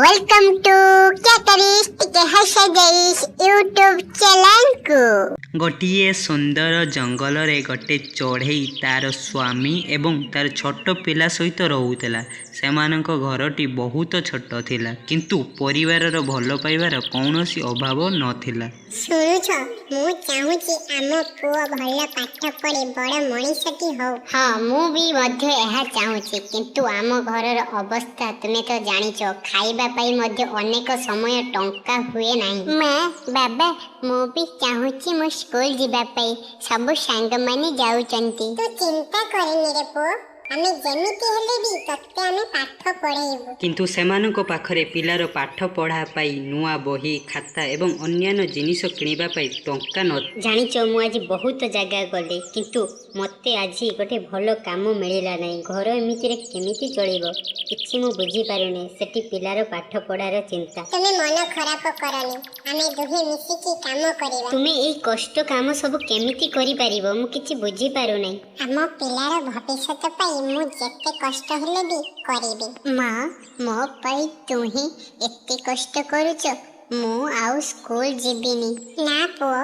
Welcome to କ୍ୟାଟରିଷ୍ଟ ହସଦେଇସ୍ YouTube ଚ୍ୟାନେଲକୁ। ଗୋଟିଏ ସୁନ୍ଦର ଜଙ୍ଗଲରେ ଗୋଟେ ଚଢ଼େଇ ତାର ସ୍ୱାମୀ ଏବଂ ତାର ଛୋଟ ପିଲା ସହିତ ରହୁଥିଲା। ସେମାନଙ୍କ ଘରଟି ବହୁତ ଛୋଟ ଥିଲା, କିନ୍ତୁ ପରିବାରର ଭଲ ପାଇବାର କୌଣସି ଅଭାବ ନଥିଲା। ଶୁଣୁଛ, ମୁଁ ଚାହୁଁଛି ଆମ ପୁଅ ଭଲ ପାଠ ପଢ଼ି ବଡ଼ ମଣିଷଟି ହଉ। ହଁ, ମୁଁ ବି ମଧ୍ୟ ଏହା ଚାହୁଁଛି, କିନ୍ତୁ ଆମ ଘରର ଅବସ୍ଥା ତୁମେ ତ ଜାଣିଛ। ଖାଇବା ପାଇଁ ମଧ୍ୟ ଅନେକ ସମୟ ଟଙ୍କା ହୁଏ ନାହିଁ। ମା, ବାବା, ମୁଁ ବି ଚାହୁଁଛି ମୁଁ ସ୍କୁଲ ଯିବା ପାଇଁ। ସବୁ ସାଙ୍ଗମାନେ ଯାଉଛନ୍ତି। ତୁ ଚିନ୍ତା କରେନି ରେ ପୁଅ, ଆମେ ଯେମିତି ହେଲେ ବି ତତେ ଆମେ ପାଠ ପଢ଼େଇବୁ। କିନ୍ତୁ ସେମାନଙ୍କ ପାଖରେ ପିଲାର ପାଠ ପଢ଼ା ପାଇଁ ନୂଆ ବହି, ଖାତା ଏବଂ ଅନ୍ୟାନ୍ୟ ଜିନିଷ କିଣିବା ପାଇଁ ଟଙ୍କା ନ ଜାଣିଛ, ମୁଁ ଆଜି ବହୁତ ଜାଗା ଗଲି, କିନ୍ତୁ ମୋତେ ଆଜି ଗୋଟେ ଭଲ କାମ ମିଳିଲା ନାହିଁ। ଘର ଏମିତିରେ କେମିତି ଚଳିବ, କିଛି ମୁଁ ବୁଝିପାରୁନି। ସେଠି ପିଲାର ପାଠ ପଢ଼ାର ଚିନ୍ତା। ତୁମେ ମନ ଖରାପ କରନି, ଆମେ ଦୁହେଁ ମିଶିକି କାମ କରିବା। ତୁମେ ଏଇ କଷ୍ଟ କାମ ସବୁ କେମିତି କରିପାରିବ, ମୁଁ କିଛି ବୁଝିପାରୁନାହିଁ। ଆମ ପିଲାର ଭବିଷ୍ୟତ ପାଇଁ ମୁଁ ଯେତେ କଷ୍ଟ ହେଲେ ବି କରିବି। ମା, ମୋ ପାଇଁ ତୁହି ଏତେ କଷ୍ଟ କରୁଛ, ମୁଁ ଆଉ ସ୍କୁଲ ଯିବିନି। ନା ପୁଅ,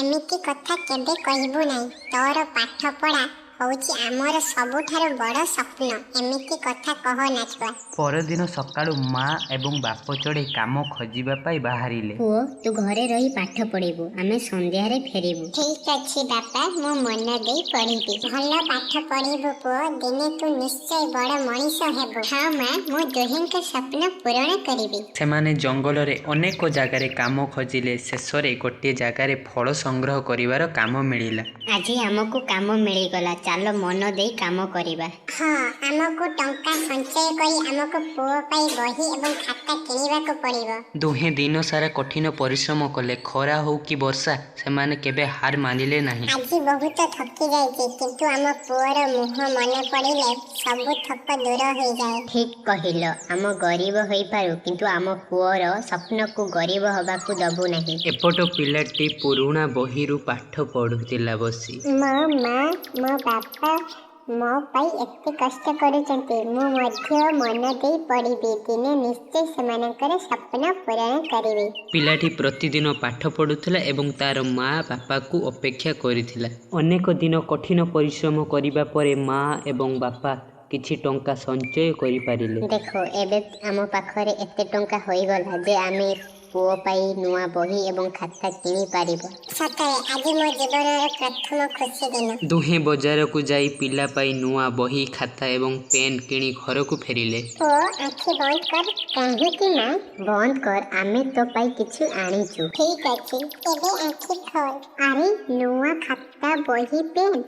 ଏମିତି କଥା କେବେ କହିବୁ ନାହିଁ। ତୋର ପାଠ ପଢ଼ା ହଉଛି ଆମର ସବୁଠାରୁ ବଡ଼ ସ୍ୱପ୍ନ। ଏମିତି କଥା କହ ନା ଛୁଆ। ପରଦିନ ସକାଳୁ ମା ଏବଂ ବାପ ଚଢ଼େଇ କାମ ଖୋଜିବା ପାଇଁ ବାହାରିଲେ। ପୁଅ, ତୁ ଘରେ ରହି ପାଠ ପଢ଼ିବୁ, ଆମେ ସନ୍ଧ୍ୟାରେ ଫେରିବୁ। ଠିକ ଅଛି ବାପା, ମୁଁ ମନ ଦେଇ ପଢ଼ିବି। ଭଲ ପାଠ ପଢ଼ିବୁ ପୁଅ, ଦିନେ ତୁ ନିଶ୍ଚୟ ବଡ଼ ମଣିଷ ହେବୁ। ହଁ ମା, ମୁଁ ଦୁହେଁଙ୍କ ସ୍ୱପ୍ନ ପୂରଣ କରିବି। ସେମାନେ ଜଙ୍ଗଲରେ ଅନେକ ଜାଗାରେ କାମ ଖୋଜିଲେ। ଶେଷରେ ଗୋଟିଏ ଜାଗାରେ ଫଳ ସଂଗ୍ରହ କରିବାର କାମ ମିଳିଲା। ଆଜି ଆମକୁ କାମ ମିଳିଗଲା, ଚାଲ ମନ ଦେଇ କାମ କରିବା। ହଁ, ଆମକୁ ଟଙ୍କା ସଞ୍ଚୟ କରି ଆମକୁ ପୁଅ ପାଇଁ ବହି ଏବଂ ଖାତା କିଣିବାକୁ ପଡ଼ିବ। ଦୁହେଁ ଦିନସାରା କଠିନ ପରିଶ୍ରମ କଲେ। ଖରା ହଉ କି ବର୍ଷା, ସେମାନେ କେବେ ହାର ମାନିଲେ ନାହିଁ। ଆଜି ବହୁତ ଥକି ଯାଇଛି, କିନ୍ତୁ ଆମ ପୁଅର ମୁହଁ ମନେ ପଡ଼ିଲେ ସବୁ ଥକ ଦୂର ହୋଇଯାଏ। ଠିକ୍ କହିଲ, ଆମ ଗରିବ ହୋଇପାରୁ, କିନ୍ତୁ ଆମ ପୁଅର ସ୍ୱପ୍ନକୁ ଗରିବ ହବାକୁ ଦବୁ ନାହିଁ। ଏପଟ ପିଲାଟି ପୁରୁଣା ବହିରୁ ପାଠ ପଢ଼ୁଥିଲା ବସି। ମୋ ମା, ମୋ ବାପା ମୋ ପାଇଁ ଏତେ କଷ୍ଟ କରୁଛନ୍ତି, ମୁଁ ମଧ୍ୟ ମନ ଦେଇ ପଢ଼ିବି। ଦିନେ ନିଶ୍ଚୟ ସେମାନଙ୍କର ସ୍ୱପ୍ନ ପୂରଣ କରିବି। ପିଲାଟି ପ୍ରତିଦିନ ପାଠ ପଢ଼ୁଥିଲା ଏବଂ ତାର ମା ବାପାକୁ ଅପେକ୍ଷା କରିଥିଲା। ଅନେକ ଦିନ କଠିନ ପରିଶ୍ରମ କରିବା ପରେ ମା ଏବଂ ବାପା କିଛି ଟଙ୍କା ସଞ୍ଚୟ କରିପାରିଲେ। ଦେଖ, ଏବେ ଆମ ପାଖରେ ଏତେ ଟଙ୍କା ହୋଇଗଲା ଯେ ଆମେ ପୁଅ ପାଇଁ ନୂଆ ବହି ଏବଂ ଖାତା କିଣିପାରିବା। ସତରେ ଆଜି ମୋ ଜୀବନର ପ୍ରଥମ ଖୁସି ଦିନ। ଦୁହେଁ ବଜାରକୁ ଯାଇ ପିଲା ପାଇଁ ନୂଆ ବହି, ଖାତା ଏବଂ ପେନ୍ କିଣି ଘରକୁ ଫେରିଲେ। ପୁଅ, ଆଖି ବନ୍ଦ କର। କାହିଁକି ମା? ବନ୍ଦ କର, ଆମେ ତୋ ପାଇଁ କିଛି ଆଣିଛୁ। ଠିକ ଅଛି, ଏବେ ଆଖି ଖୋଲ। ଆରେ, ନୂଆ ଖାତା, ବହି, ପେନ୍।